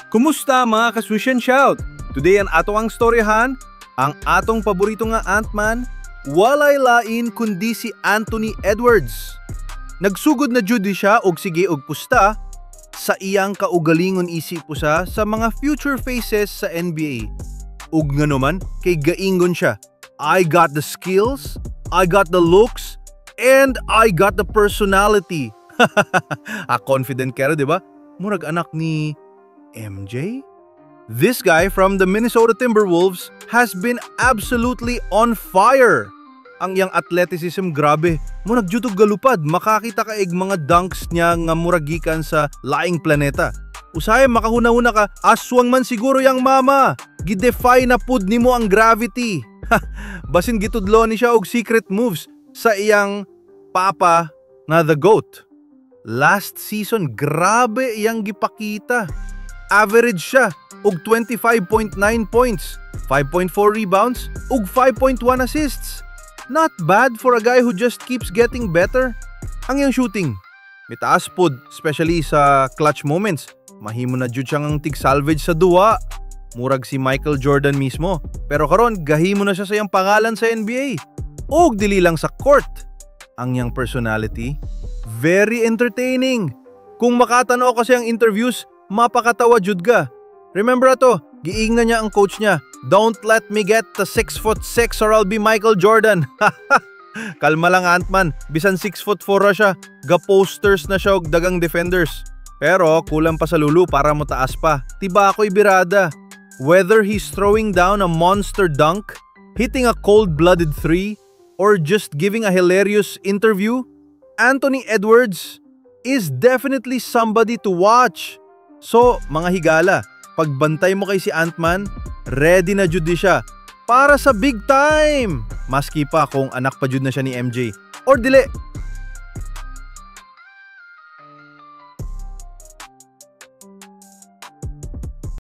Kumusta, mga ka-Swish and Shout? Today ang ato ang storyahan, ang atong paborito nga Ant-Man, walay lain kundi si Anthony Edwards. Nagsugod na jud siya og sige og pusta sa iyang kaugalingon isip usa sa mga future faces sa NBA. Ug ngano man kay gaingon siya, "I got the skills, I got the looks, and I got the personality." Ah, confident kaayo, di ba? Murag anak ni MJ? This guy from the Minnesota Timberwolves has been absolutely on fire. Ang iyang athleticism, grabe. Murag jud og galupad, makakita ka ig mga dunks niya nga murag gikan sa laing planeta. Usahay makahuna-huna ka, aswang man siguro yang mama. Gidefy na pud nimo ang gravity. Basin gitudlo ni siya og secret moves sa iyang papa nga the GOAT. Last season, grabe iyang gipakita. Average siya og 25.9 points, 5.4 rebounds, ug 5.1 assists. Not bad for a guy who just keeps getting better. Ang iyang shooting, mitaas pod, especially sa clutch moments. Mahimo na jud siyang tig-salvage sa duwa. Murag si Michael Jordan mismo. Pero karon gahimo na siya sa iyang pangalan sa NBA. Ug dili lang sa court. Ang iyang personality, very entertaining. Kung makatanaw ka sa iyang interviews, mapakatawa jud ka. Remember ato, giingnan niya ang coach niya, "Don't let me get to 6'6" or I'll be Michael Jordan." Kalma lang, Ant-Man, bisan 6'4" ra siya, ga-posters na siya og dagang defenders. Pero kulang pa sa lulo para mo taas pa. Tibako'y birada. Whether he's throwing down a monster dunk, hitting a cold-blooded three, or just giving a hilarious interview, Anthony Edwards is definitely somebody to watch. So, mga higala, pagbantay mo kay si Ant-Man, ready na jud di siya para sa big time. Maski pa kung anak pa jud na siya ni MJ. Or dili,